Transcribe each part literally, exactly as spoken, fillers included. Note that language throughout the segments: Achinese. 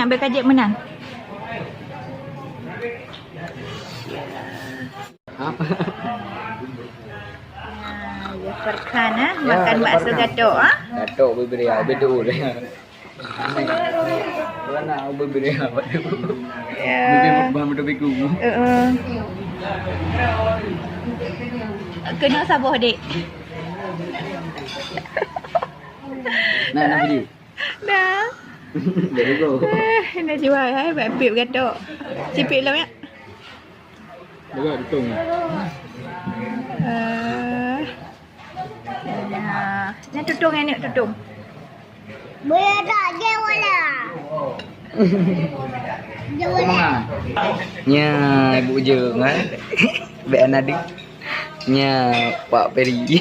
Nyang B K J meunan. Apa? Nah, Jafar Khan, ah, makan bakso Jafar Khan. Gatok, ah. Gatok bibir ya, betul. Mana bibir ya, betul. Ya. Bibir bukan betul biku. Heeh. Kena saboh, Dek. Nah, nak beli. Dah. Dari go. Eh, dah jual, eh. Baik pip gatok. Cipik lom, ya. Berat betul. Eh. Dah. Ni tutung, ni tutung. Boleh tak dia wala? Dia wala. Nya, ibu je kan. Bek anak dia. Nya, Pak Peri.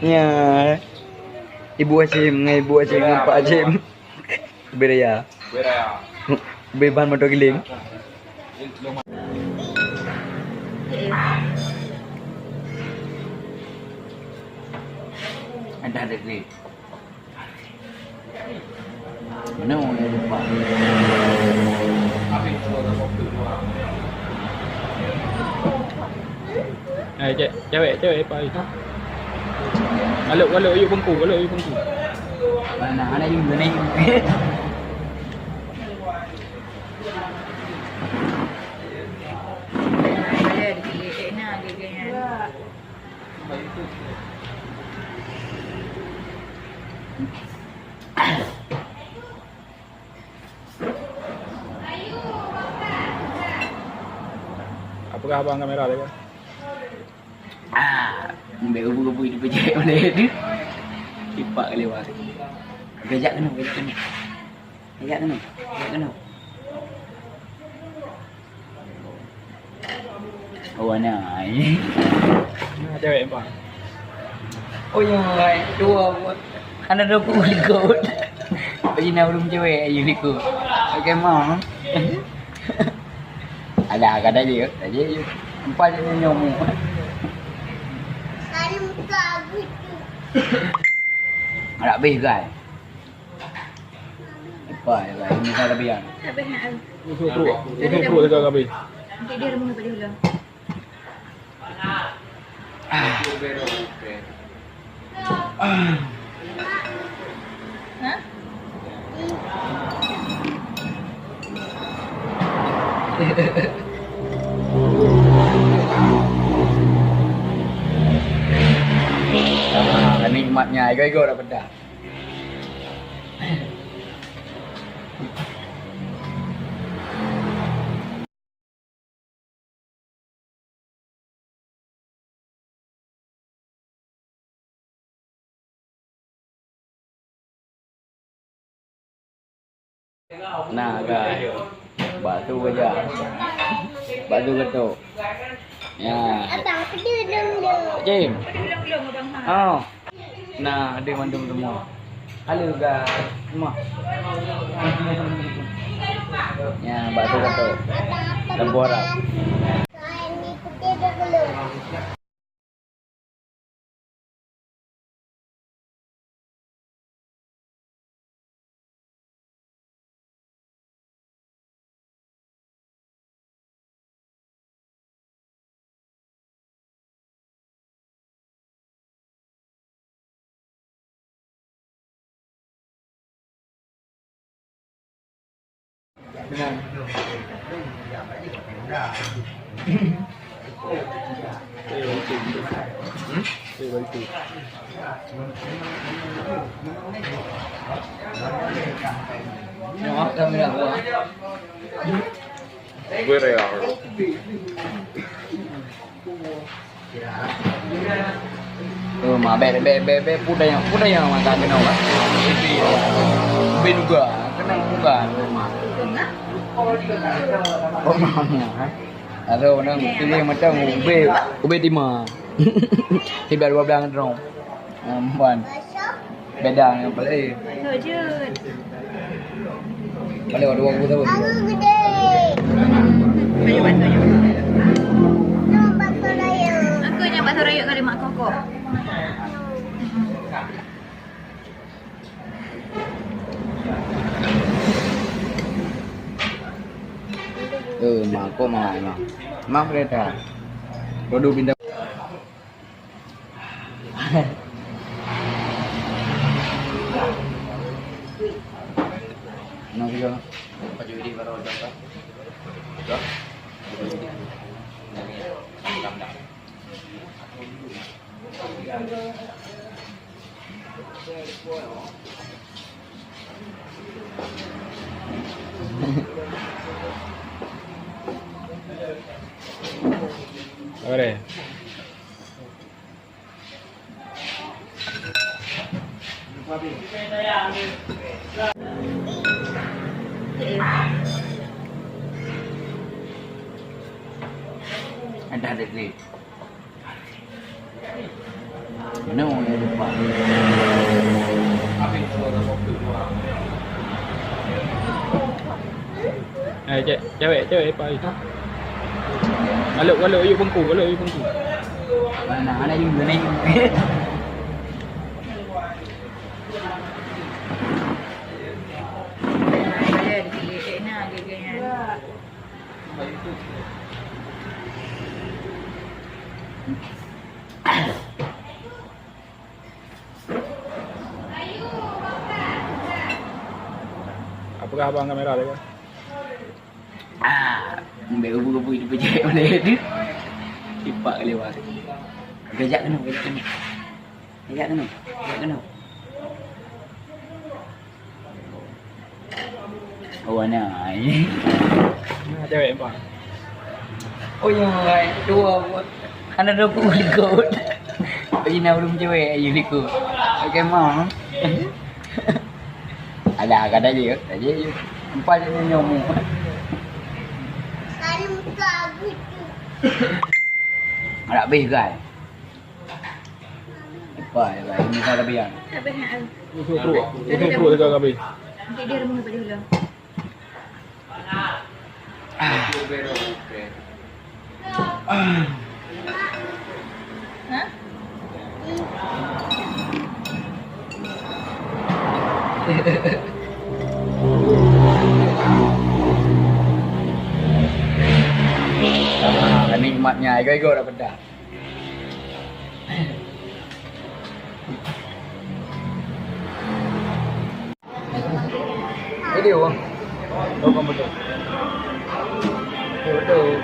Nya. Ibu Hasyim ngon Ibu Hasyim ngon Pak Hasyim. Beraya. Beraya. Beban motor giling. Ada degree. Mana orang yang lupa? Eh, cewek, cewek, cewek, apa? Kalau, kalau yuk bengku, kalau yuk bengku. Mana, mana yuk bengku? Apa kah abang kamera dia? Ah, ambil kubu-kubu di pejek boleh tu. Tipak kali wah. Gajak kena, gajak kena. Gajak kena, gajak kena. Oh, anak. Nah, cewek, bang. Oh, ya, dua buat. Anak dua puluh likot. Bagi nak belum cewek, ayu likot. Okey, mam. Ada, ada je, ada je. Empat je nyomu. Ada habis, guys. Apa ya, ini kan lebih yang. Habis nak. Usul truk, usul truk dekat habis. Nanti dia rumah boleh ulang. Ha? Ah, nikmatnya, ego-ego dah pedas. Nah, guys. Batu aja. Batu ketuk. Ya. Abang, pedulung dulu. Jim. Oh. Nah, ada mandum semua. Halo, guys. Semua. Ya, batu ketuk. Lampu harap. Oh, ma, bèk, bèk, bèk, bèk, peue tanyong, peue tanyong mata keunoe, kan? Ubé nuga, keunoe nuga, ma. Oh, ma, ma, ha? Aduh, nang pilih macam ubé, ubé tima. Tiba dua belas droe. Empan. Beda dengan peuleueh. Betul je. Kalau dua puluh tahun. Aku gede. Baju bantu je. Aku yang bakso rayek kali mak koko. Eh, ma, kok ma, ma. Ma kereta. Rodu pindah. Nah, tiga. Apa dia? Ada, ada duit. Mana orang yang lupa? Eh, cek, cewek, cewek, Pak. Galak, galak, yuk bengku, galak, yuk bengku. Mana, mana you, mana you? Apakah abang kamera lagi? Ah, mbek ubu-ubu itu pejek oleh dia. Tipak kali wah. Gajak kena, gajak kena. Gajak kena, gajak kena. Oh, anak. Nah, cewek, Pak. Oh, ya, hai. Dua, buat. Anak dua puluh likot. Lagi nak belum cewek, ayu likot. Okey, ma. Ada, ada je, ada je. Empat je nyomu. Ada habis, guys. Apa ya, guys? Ini kan lebih ya. Habis, ha. Usul truk, usul truk dekat habis. Nanti dia rumah pada ulang. Ha? Ah, nikmatnya, ego-ego dah pedas. Video. Oh, komputer. Betul.